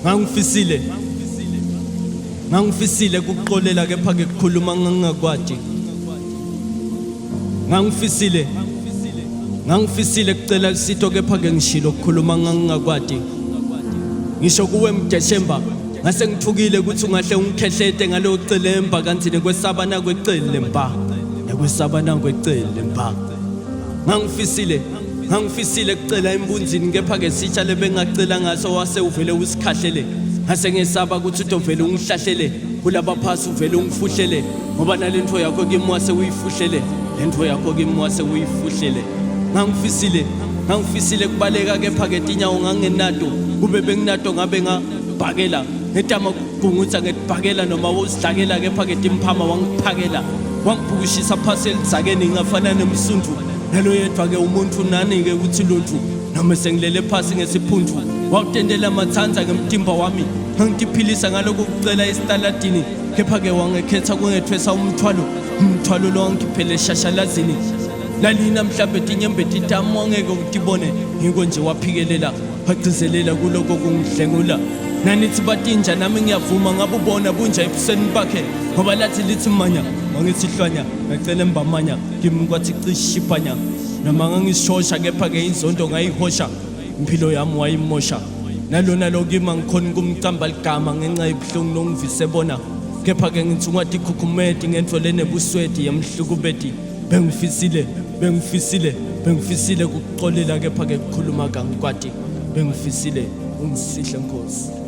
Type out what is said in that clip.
Ngangifisile Ngangifisile kukuxolela kepha ke kukhuluma ngangingakwati. Ngangifisile Ngangifisile kucela lusito kepha ke ngishilo ukukhuluma ngangingakwati. Ngisho kuwe Mdeshemba ngase ngithukile ukuthi ungahle ungikhehlete ngalowo celemba kanti nekwesaba nakwecele mba nekwesaba nakwecele mba. Ngangifisile ngangifisile kucela embunzini kepha ke sitsha lebengacela ngaso wase uvele usikhahlele ngase ngesaba ukuthi utovele ungihlahlele kulaba phasi uvele ungifuhlele ngoba nalento yakho kimi wase uyifuhlele lento yakho kimi wase uyifuhlele ngangifisile ngangifisile kubaleka kepha ke tinyawo ngangenato kube benginato ngabe ngabhakela ngetama ukugungutha ngetibhakela noma wozidlakela kepha ke timphama wangiphakela wangibhukushisa phasi elidzakeni ngafana nemsundu nalo yedwa-ke umuntu nani-ke ukuthi luthu noma sengilele phasi ngesiphundu wawutendela mathanza ngemtimba wami ngangitiphilisa ngalokhu kucela esitaladini kepha-ke wangekhetha kungethwesa umthwalo umthwalo lo wangikhiphele eshashalazini lalina mhlawumbe tinyembeti tami wangeke utibone ngiko nje waphikelela wagcizelela kuloko kungidlengula nanithi batinja nami ngiyavuma ngabubona bunja ebusweni bakhe ngoba lathi lithi manya wangithi hlwanya ngacela embamanya kimi kwathi cishipanya noma ngangishosha kepha-ke inzondo ngayihosha impilo yami wayimosha nalona lokimi angikhoni kumcamba ligama ngenxa yebuhlungu longivise bona kepha-ke ngithi ungatikhukhumeti ngento lenebusweti yemhlukubeti bengifisile bengifisile bengifisile kukuxolela kepha-ke kukhuluma kangikwati bengifisile ungisihle nkosi.